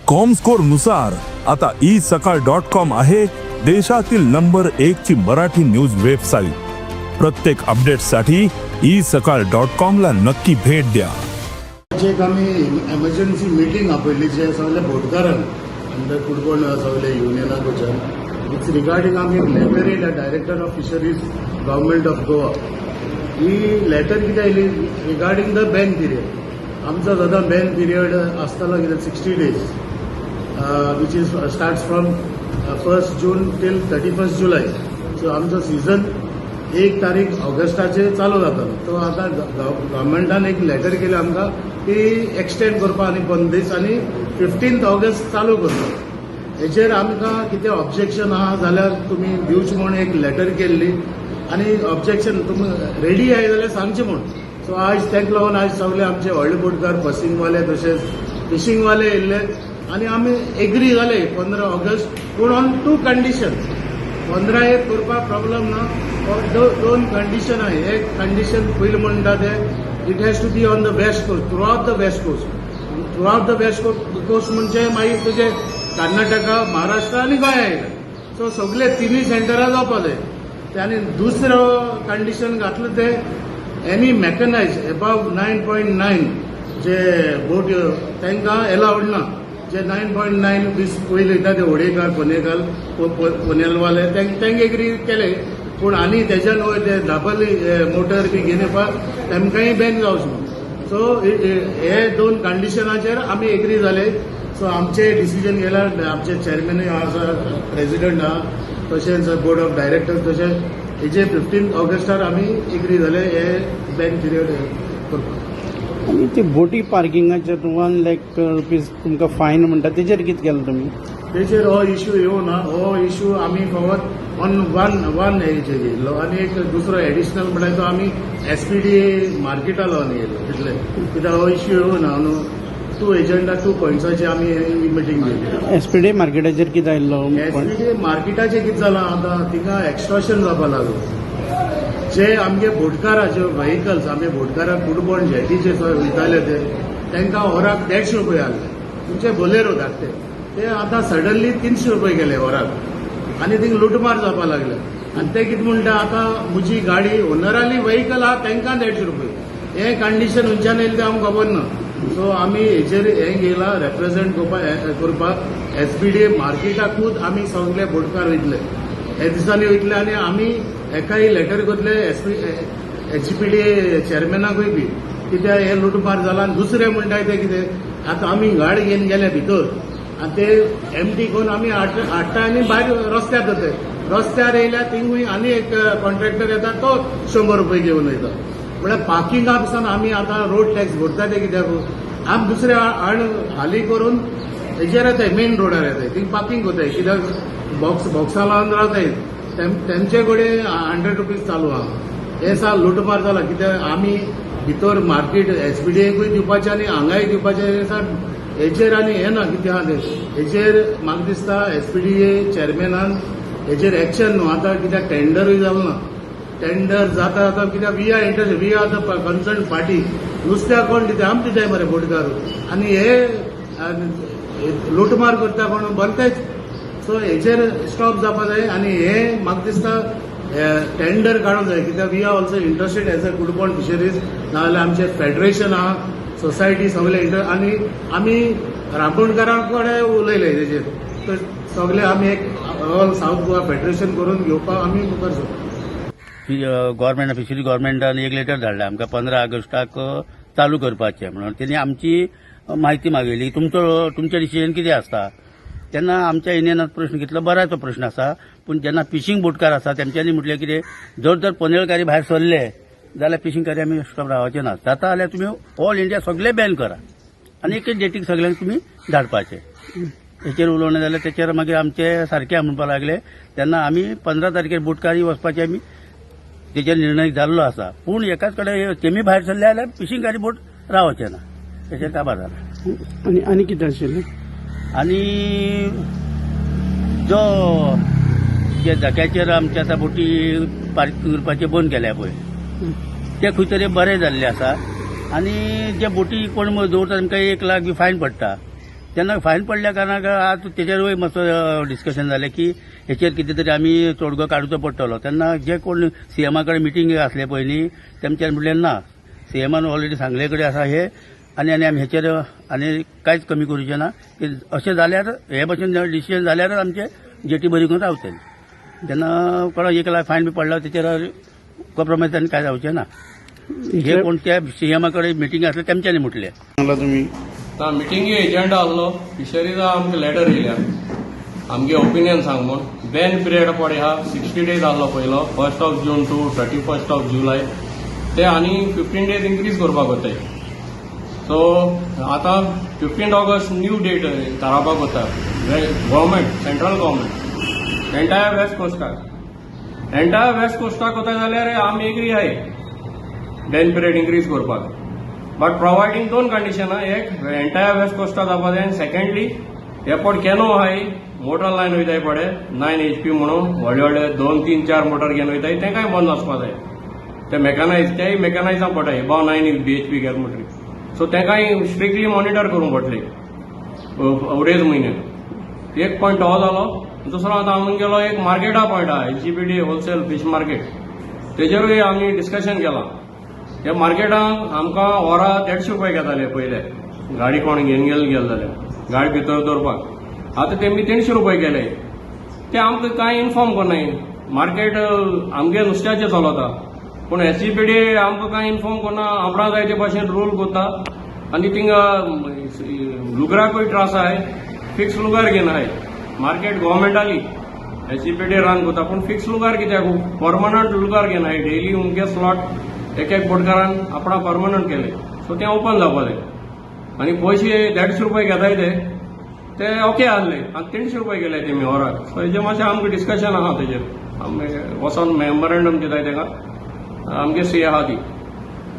Comscore नुसार आता E सकाळ डॉट कॉम आहे देशातील नंबर एक ची मराठी न्यूज वेबसाईट. प्रत्येक अपडेटसाठी ई सकाळ डॉट कॉम ला नक्की भेट द्या. एक आमी एमर्जन्सी मिटींग आपयली जे सगळे बोटकारांक अंडर कुडकोण सगळे युनियना कडच्यान. It's regarding आमी एक लेटर येयल्या Director of Fisheries, Government of Goa. He letter कितें आयली रिगार्डींग the ban period. आमचो सदां बॅन पिरियड आसतालो कितें 60 days, which is starts from 1st June till 31st July. So आमचो सिजन 1 तारीख ऑगस्टाचेर चालू जातालो. तो आतां गव्हर्मेंटान एक लेटर केलें आमकां की एक्सटेंड करपा आनी 15 दीस आनी 15 ऑगस्ट चालू करपाक. हेचेर आमकां कितें ऑब्जेक्शन आहा जाल्यार तुमी दिवचें म्हूण एक लेटर केल्ली आनी ऑब्जेक्शन तुमी रेडी आहाय जाल्यार सांगचें म्हूण. सो आयज ताका लागून आयज सगळे आमचे व्हडले बोटकार, बसींगवाले तशेंच फिशींगवाले येयल्ले आनी आमी एग्री जाले 15 ऑगस्ट, पूण ऑन टू कंडिशन. 15 एक करपाक प्रॉब्लम ना, पण दोन कंडिशन आहे. एक कंडिशन पयलीं म्हणटा ते it has to be on the west coast, throughout the west coast. Throughout the west coast म्हणजे मागीर तुजे कर्नाटका, महाराष्ट्र आनी गोंया येयले. सो सगळे तिनूय सेंटरां जावपा जाय ते. आनी दुसरो कंडिशन घातलं ते any mechanise above 9.9 जे बोट तांकां एलावड ना. जे 9.9 20 पयलीं वयता ते होडेकार, पनेकार, पनेलवाले तांकां एग्री केले, पूण आनी तेज्यान वयर ते धापली मोटर बी घेवन येवपाक तेमकांय बॅन जावचें म्हणून. सो हे दोन कंडिशनाचेर आमी एग्री जाले. सो आमचे डिसिजन गेल्यार आमचे चेअरमॅनूय आसा, प्रेसिडंट आहा, तशेंच बोर्ड ऑफ डायरेक्टर्स, तशेंच हेजे 15 ऑगस्टार आमी एग्री जाले हे बॅन पिरियड करपाक. आनी ती बोटी पार्किंगाचेर 1 लॅक रुपीज तुमकां फायन म्हणटा, तेजेर कितें केलें तुमी? तेचेर हो इशू येवना. हो इशू आमी फकत ऑन वन वन हेजेर घेयल्लो आनी एक दुसरो एडिशनल म्हणल्यार तो आमी एसपीडी मार्केटा लागून येयलो तितले. कित्याक हो इशू येवना न्हू. टू एजंडा, टू पॉयंट्साची आमी ही मिटींग घेतली. एसपीडी मार्केटाचेर कितें आयिल्लो? एसपीडी मार्केटाचें कितें जालां, आतां थिंगा एक्स्ट्रोशन जावपा लागलो. जे आमगे बोटकाराचे व्हेकल्स, आमगे बोटकाराक कुडबण जेटीचे वयताले ते तांकां वराक 150 रुपया आसले. तुमचे बोलेरो धाकटे ते आतां सडनली 300 रुपये गेले वराक आनी थिंग लुटमार जावपा लागले. आनी ते कितें म्हणटा, आतां म्हजी गाडी ओनराली व्हेकल आहा, तांकां 150 रुपया. हें कंडिशन खंयच्यान येयलें तें आमकां खबर ना. सो आमी हेचेर हें घेयला रेप्रेझेंट करपाक एसपीडी मार्केटाकूच आमी सगळे बोटकार वयतले, हे दिसांनी वयतले आनी आमी एकाय लेटर करतले एसपी एचपीडी चेअरमॅनाकूय बी, कित्याक हे लुटमार जाला. आनी दुसरें म्हणटा ते कितें, आतां आमी गाडी घेवन गेले भितर आनी ते एमटी करून आमी हाडटा आनी भायर रस्त्यार जाता. रस्त्यार येयल्यार थिंगूय आनी एक कॉन्ट्रॅक्टर येता, तो 100 रुपये घेवन वयता. म्हळ्यार पार्किंगा पसून आमी आतां रोड टॅक्स भरता ते कित्याक? आमी दुसरे हाड हाली करून हेजेर येताय, मेन रोडार येताय, थिंग पार्किंग करताय, कित्याक बॉक्स बॉक्सां लावन रावताय. तेमचे कडेन 100 रुपीज चालू आहा. हे सा लुटमार जाला, कित्याक आमी भितर मार्केट एसपीडीएकूय दिवपाचें आनी हांगाय दिवपाचें. हे सा हेचेर आनी हें ना कितें आहा तें. हेचेर म्हाका दिसता एसपीडीए चेअरमॅनान हेचेर एक्शन न्हू आतां, कित्याक टेंडरूय जालो ना. टेंडर जाता जाता, कित्याक we are interest, we are the concern party. नुस्त्याक कोण दिता? आम दिताय मरे बोटकार. आनी हे लुटमार करता कोण भलतेच. सो हेचेर स्टॉप जावपा जाय आनी हे म्हाका दिसता टेंडर काडूंक जाय, कित्याक we are also interested as a Cudbond Fisheries. नाजाल्यार आमचें फेडरेशन आहा, सोसायटी, सगळे इंटर आनी आमी रांपोणकारां कडेन उलयले तेजेर. तर सगळे आमी एक ऑल सावथ गोवा फेडरेशन करून घेवपाक आमी मुखार सरता. गव्हर्मेंट फिशरी गव्हर्मेंटान एक लेटर धाडलें आमकां 15 ऑगस्टाक चालू करपाचें म्हणून. तेणी आमची म्हायती मागयली, तुमचो तुमचें डिसिजन कितें आसता. तेन्ना आमच्या युनियनान प्रश्न घेतलो, बरो प्रश्न आसा, पूण जेन्ना फिशींग बोटकार आसा तेमच्यांनी म्हटलें कितें, जर तर पनेळकारी भायर सरले जाल्यार फिशींगकारी आमी स्टॉप रावचे ना. जाता जाल्यार तुमी ऑल इंडिया सगळे बॅन करा आनी एक डेटीक सगळ्यांक तुमी धाडपाचे. हेचेर उलोवणें जालें. तेचेर मागीर आमचे सारकें म्हणपाक लागले. तेन्ना आमी 15 तारखेर बोटकारी वचपाचे आमी तेचेर निर्णय जाल्लो आसा, पूण एकाच कडेन तेमी भायर सरले जाल्यार फिशींगकारी बोट रावचे ना, तेचेर काबार जाला. आनी आनी कितें आशिल्लें? आनी जो जे धक्याचेर आमचे आतां बोटी पार्किंग करपाचे बंद केल्या पळय, ते खंय तरी बरें जाल्लें आसा. आनी जे बोटी कोण दवरता तांकां 1 लाख बी फायन पडटा. तेन्ना फायन पडल्या कारणाक आतां तेजेरूय मातसो डिस्कशन जालें की हेचेर कितें तरी आमी तोडगो काडचो पडटलो. तेन्ना जे कोण सीएमा कडेन मिटींग आसले पळय न्ही, तेमच्यान म्हणलें ना, सीएमान ऑलरेडी सांगले कडेन आसा हे आनी आनी आमी हेचेर आनी कांयच कमी करूचें ना की अशें जाल्यार हे भशेन डिसिजन जाल्यार आमचे जेटी बरी करून रावतली. तेन्ना कोणा 1 लाख फायन बी पडला, तेचेर कॉम्प्रोमायज आनी कांय जावचें ना. हे कोण त्या सीएमा कडेन मिटींग आसले तेमच्यांनी म्हटलें. सांगला तुम्ही. ना, मिटिंगे एजंडा आसलो फिशरीजा. आमकां लेटर येयल्या, आमगे ओपिनियन सांग म्हूण. बॅन पिरियड पळय आहा, 60 डेज आसलो पयलो, 1st of June to 31st of July. ते आनी 15 डेज इन्क्रीज करपाक वताय. सो आतां 15 ऑगस्ट न्यू डेट थारावपाक वता government, central government, entire west कोस्टाक. एंटायर वेस्ट कोस्टाक वता जाल्यार आमी एग्री आहाय बॅन पिरियड इन्क्रीज करपाक, बट प्रोवायडींग दोन कंडिशन. एक, एंटायर वेस्ट कोस्टा जावपा जाय आनी सेकंडली, हे पट कॅनो आहाय, मोटर लायन वयताय पळय, 9 HP म्हणून व्हडले व्हडले दोन तीन चार मोटर घेवन वयताय, तेंकाय बंद आसपा जाय. ते मेकॅनायज, तेय मेकॅनायजां पडटाय, एबाव 9 BHP गेले म्हणटकीर. सो तेंकाय स्ट्रिक्टली मॉनिटर करूंक पडटले अडेज म्हयने. एक पॉयंट हो जालो. दुसरो, आतां आमगेलो एक मार्केटा पॉयंट आहा, SGPD wholesale fish market, तेजेरूय आमी डिस्कशन केलां. ह्या मार्केटान आमकां वरां 150 रुपया घेताले पयले, गाडी कोण घेवन गेले जाल्यार गाडी भितर दवरपाक. आतां तेमी 300 रुपया केले. ते आमकां कांय इन्फॉर्म करनाय. मार्केट आमगे नुस्त्याचें चलता, पूण एसजीपीडी आमकां कांय इन्फॉर्म करना. आपणा जाय ते भाशेन रूल करता आनी थिंगा लुगराकूय त्रास आहाय. फिक्स लुगार घेनाय. मार्केट गव्हर्मेंटाली, एसजीपीडी रन करता, पूण फिक्स लुगार कित्याक? परमनंट लुगार घेनाय. डेली उमके स्लॉट एक एक बोटकारान आपणा परमनंट केले, सो तें ओपन जावपा जाय. आनी पयशे 150 रुपया घेताय ते ते ओके आहले, आनी 300 रुपया केले तेमी वराक. सो हेजेर मातशें आमकां डिस्कशन आहा. तेजेर आमी वचोन मेमोरेंडम दिताय तेका, आमगे सी आहा ती.